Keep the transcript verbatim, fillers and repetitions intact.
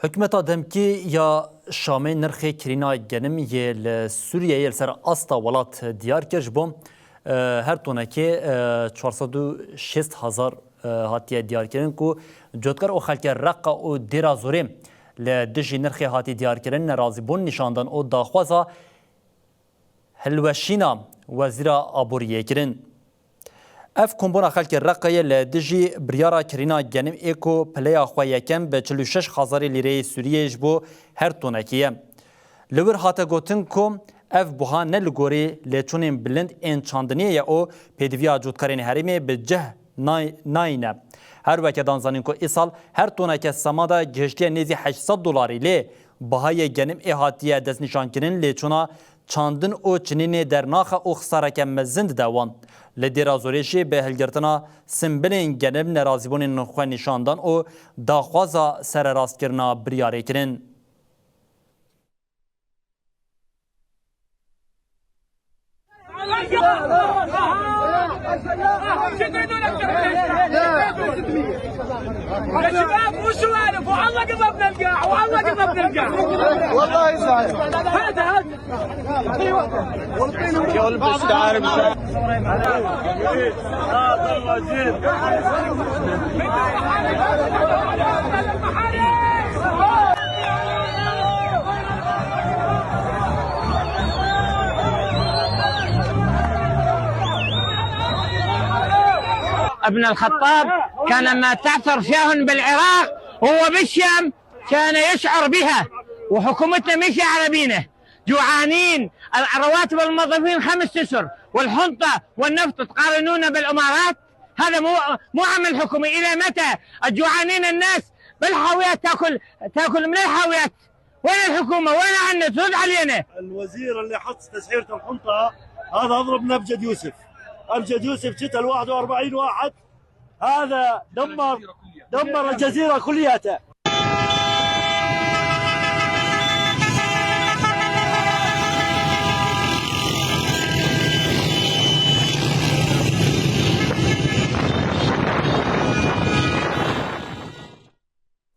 Hikûmeta demkî ya Şamê nirxê kirîna genim yê li Sûriyeyê li ser asta welat diyar kir. Ji bo, e, her tonekê, e, çar sed û şêst hezar, e, hatiye diyarkirin ku cotkar û xelkê Reqa û Dêra Zorê li dijî nirxê hatî diyarkirin, nerazîbûn nîşan dan û daxwaza hilweşîna Wezîra Aboriyê kirin. Ev kombûna xelkê Reqayê li dijî biryara kirîna genim ê ku pileya xwe yekem bi çil û şeş hezarê lîreyê Sûriyê ji bo her tonekê ye. Li wir hate gotin ku ev buha ne li gorî lêçûnên bilind ên çandiniyê ye û pêdiviya cotkarên herêmê bi cih nay-, nayîne. Her weke dan zanîn ku îsal her toneke semada gihiştiye nêzî heşt sed dolarî, lê bihayê genim ê hatiye destnîşankirin lêçûna çandin û çinînê dernaxe û xisareke mezin dide wan. Li Dêra Zorê jî bi hilgirtina simbilên genim nerazîbûnên xwe nîşan dan û daxwaza sererastkirina biryarê kirin. يا شباب، مو سوالف، والله قلبنا القاع، والله قلبنا القاع. والله صحيح. هذا، هذا. ابن الخطاب كان ما تعثر شاه بالعراق وهو بالشام كان يشعر بها، وحكومتنا مش على بينه. جوعانين، رواتب الموظفين خمس أسر، والحنطة والنفط تقارنونه بالإمارات؟ هذا مو، مو عمل حكومي. إلى متى الجوعانين الناس بالحاويات تاكل، تاكل من الحاويات؟ وين الحكومة؟ وين عنا؟ ترد علينا. الوزير اللي حط تسعيرة الحنطة هذا أضرب من أبجد يوسف. أبجد يوسف جته ال واحد وأربعين واحد، هذا دمر، دمر الجزيرة كلياتها.